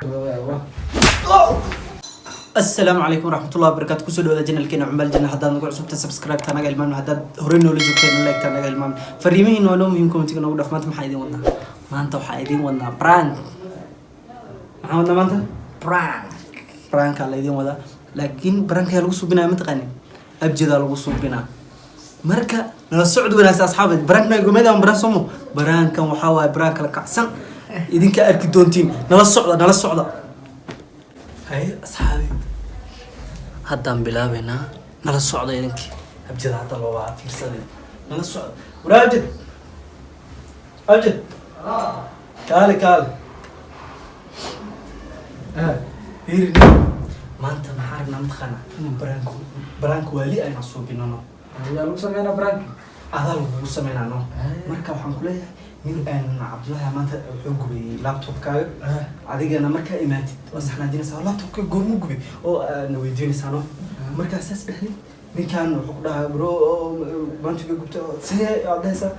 Rabaa. Asalaamu calaykum waraxmatullahi wabarakaatu. Kusoo dhawaada channelkeena Cumaal Janna. Haddaad nagu cusubta, subscribe ta naga ilmaamin. Haddaad horey noola joogteen, like ta naga ilmaamin. Fariimihiin waa noo muhiim, commentiga noogu dhaf. Maanta maxaa idin wadnaa? Maanta waxaa idin wadnaa prank. Maxaa wadnaa maanta? Prank. Prankaa la idin wadaa, laakiin prankaa lagu suubinaya, mataqaanin, abjadaa lagu suubinaa. Marka nala socod wanaagsan, asxaabeed. Prankna gomeda prank somo. Prankan waxaa waaye prank kala kacsan, idinka arki doontiin. Nala socda, nala socda. Haye asxaabi, haddaan bilaabaynaa. Nala socda idinkii. Abjada hadda loo waa fiirsaday. Nala socda. Waraa Abjad, Abjad, kaale, kaale. Fiiri, maanta maxaa rabnaa, mataqaanaa? Prank, prank waali ayna suubinano. Ayaa lagu sameynaa prank? Adaa lagugu sameynaa, no. Marka waxaan kuleeyahay, nin Cabdullaahi maanta wuxuu gubay laptopkaaga. Adigana markaa imaatid waa saxnaajinaysaa, "Laptopka goormuu gubay?" oo na weydiinaysaa, no. Markaa saas dhahdid, ninkan wuxuu ku dhahaa, "Bro, maanta iga gubtay." See aad dhahaysaa?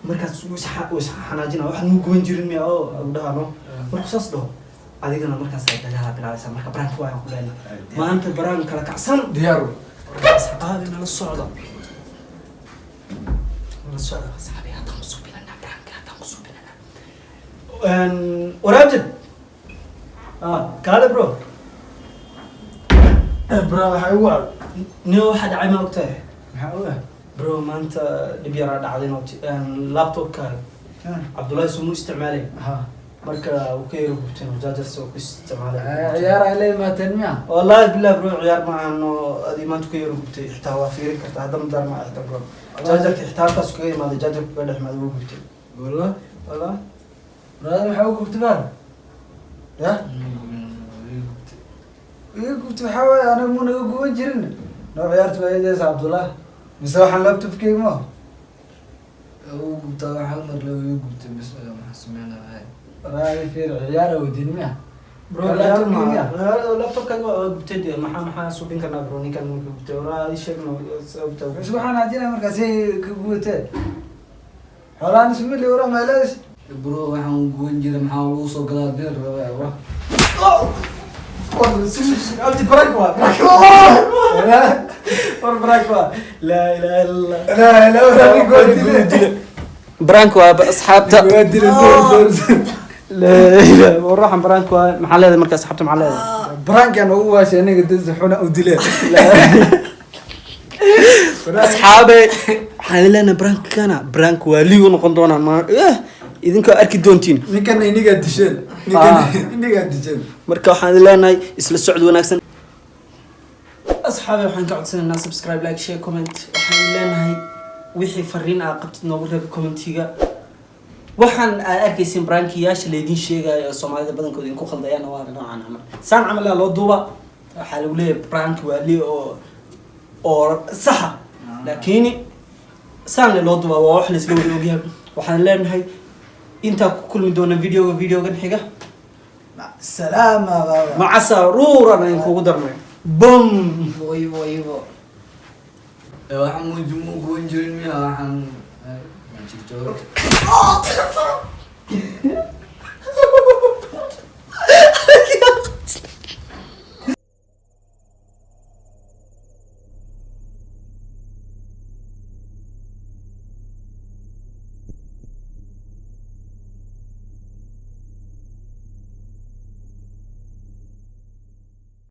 Markaas wuu isxanaajina, "Waxaan muu guban jirin miya?" oo u dhahaa, no. Markuu saas dhaho, adigana markaas dagaala bilaabaysaa. Marka prank waan ku leenahay maanta, prank kala kacsan. Diyaar. Asxaabi, nala socda, nala socda, asxaabi. Haddaan kusoo bilanaa prank, haddaan kusoo bilanaa. Waraabjid, ah, kaale bro. Bro, waxaa ugu cad. Nin, waxa dhacay ma ogtahay? Maxaa u ah? Bro, maanta dhib yaraa dhacday. Laptopkaaga Cabdullaahi sumuu isticmaalay. Ha. Marka uu ka yaro gubtay, chargers oo ku isticmaalay. Ciyaar ay la imaateen miya? Wallahi billahi bro, ciyaar ma ahano. Adi maanta ka yaro gubtay, xitaa waa fiirin kartaa. Hadda madaar ma xitaa bro, chargerka xitaa halkaas kaga imaaday, chargerka kaga dhex imaaday, wuu gubtay. Wallah. Wallah. Brother, maxaa u gubtay baan ya? Iga gubtay waxaa waaye, aniga muu naga guban jirin. Noo ciyaarta waa eedeysa Cabdullah, mise waxaan laptopkeyga ma Ugu gubtaa wax hal mar le igu gubtay bis. Maxaa sameynaya? Walahi fiir, ciyaara wadin miya? Bro, Ka ciyaar laptopkeyga miya? Laptopkaaga waa gubtay dee. Maxaa subin karnaa bro? Ninkan marka gubtay, waraa ii sheegno sababta. Mise waxaan hadina markaasi ka gubatee xoolaan ismili wara meelees. Bro, waxaan u guban jiray, maxaa lagu soo gadaa dil rabaa wax? Abdi, prank waa, war prank waa. Laa ilaha illa Allah. La la, wara dile. Prank waa, asxaabta. Waa dile. Laa ilaha, war waxaan prank waa. Maxaa leedahay marka, asxaabta, maxaa leedahay? Prankan ugu waashay aniga, dad si xuna u dileen. Asxaabe, waxaan leenahay prankana prank waa liigu noqon doonaa ma idinka arki doontiin. Ninkan inigaa disheen, ninkan inigaa disheen. Marka waxaan leenahay isla socod wanaagsan, asxaabe. Waxaan ka codsanaynaa subscribe, like, share, comment. Waxaan leenahay wixii fariin aa qabtid noogu reeb commentiga. Waxaan aad arkaysin prankiyaasha laydin sheegayo ee Soomaalida badankooda idinku khaldayaan waa noocan camal, saan camal aa loo duuba. Waxaa lagu leeyahay prank waali oo saxa, laakiin saan le loo duuba waa wax laisla wada ogyahay. Waxaan leenahay intaa ku kulmi doona videoga videogan xiga. Salaama baba. Macasa ruuran ayn kugu darnay bum. Ibo ibo waxaan mu guban jirin miya? Waxaan ma jirto.